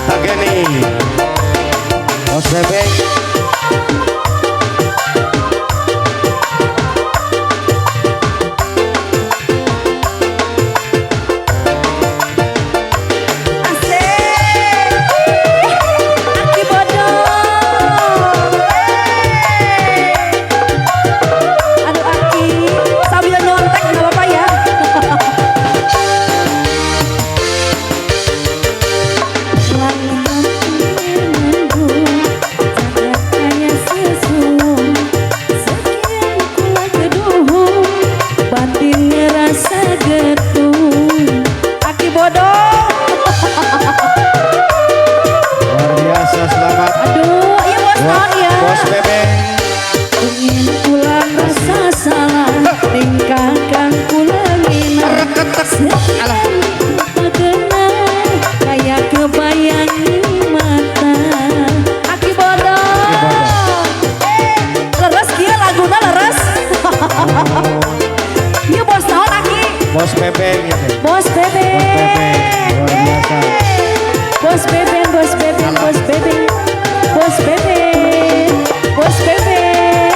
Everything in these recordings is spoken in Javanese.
Tageni. Bos Bebek. Asik. Aki bodong. Aduh Aki, sambil nyontek nggak apa-apa ya. Aki bodong. Luar biasa, selamat. Aduh, iya bos naon ya. Bos Bebek. Ingin pulang rasa salah tingkah kang kula ngina. Alah. Pagena kayak kebayang di mata. Aki bodong. Leres kieu laguna leres. Ieu bos naon Aki? Bos Bebek ya. Bos Beben. Bos Beben, luar biasa. Bos Beben, Bos Beben, Bos Beben. Bos Beben. Bos Beben.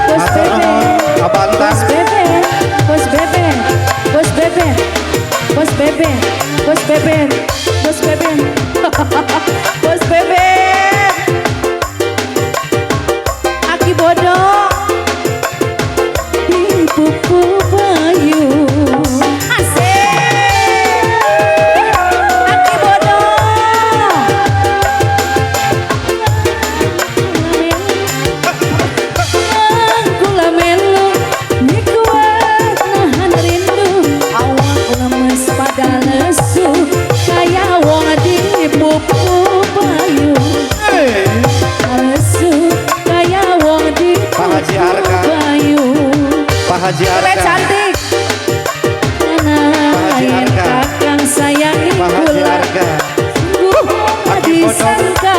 Bos Matur Beben. nuwun, Abanta. Bos Beben. Bos Beben. Bos Beben. Bos Beben. Bos Beben. Bos Beben. Bos Beben. Aki bodong di pupu bayu. Asik. Aki bodong. Kula melu nikuat nahan rindu awak lemes pada lesu kaya wong dipupu bayu lesu kaya wong Pak Haji dipupu Arka. bayu. Pak Haji Keren Arka. cantik. Pak Haji Yen Arka. kakang sayangi Pak Haji kula Arka. sungguh Aki bodong. disangka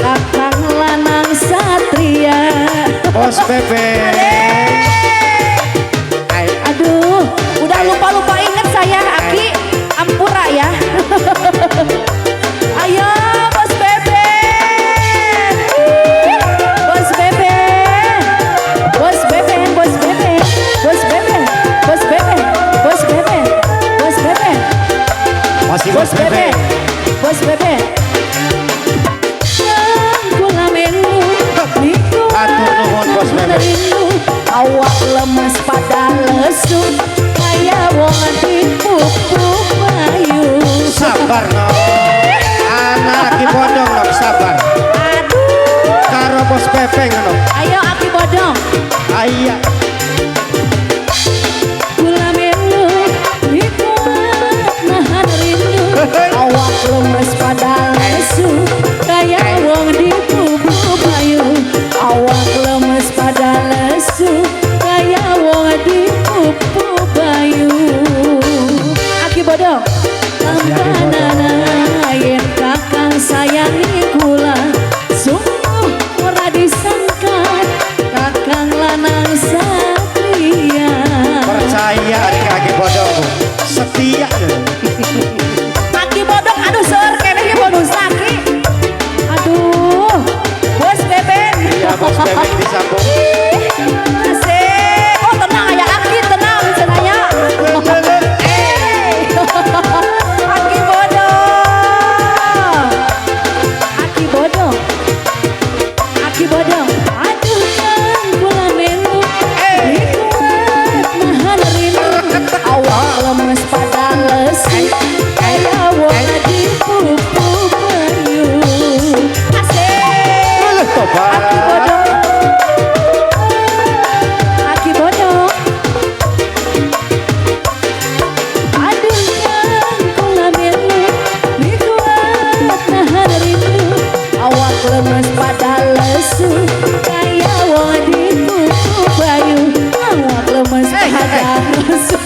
kakang lanang satria. Bos Bebek. Ai. Aduh, udah lupa-lupa inget saya Aki. Ampura ya. Ayo Bos Beben. Bos Beben. Bos Beben, Bos Beben. Bos Beben, Bos Beben, Bos Beben, Bos Beben. Masih Bos Bos Beben. Bebek. Bos Beben. Kula melu niku Atur nuhun, Bos Beben. rindu awak lemes pada lesu kaya wong dipupu bayu. Sabar no. Anak Aki bodong no, sabar. Aduh, Karo Bos Bebek no. ayo Aki bodong. Aya. Kula melu niku nahan rindu awak lemes pada lesu kaya wong dipupu bayu awak lemes pada lesu kaya wong dipupu bayu. Aki bodong. Masih Aki bodong. Lambanana yen kakang sayangi kula sungguh ora disangka kakang lanang satria. Percaya adik Aki bodong Bu. Setia. Aki bodong aduh seur keneh ge bonus aki. Aduh, Bos Beben. Iya Bos Bebek disambung. Asik. Oh tenang ya Aki tenang cenanya. Aki bodong. Aki bodong. Aki bodong. Aduh kan kula melu nikuat nahan rindu awak lemes pada lesu kaya wong dipupu bayu. Asik. Alah, tobat. Aki bodong. Aki bodong. Aduh kan kula melu nikuat nahan rindu awak lemes pada lesu kaya wong dipupu bayu awak lemes pada lesu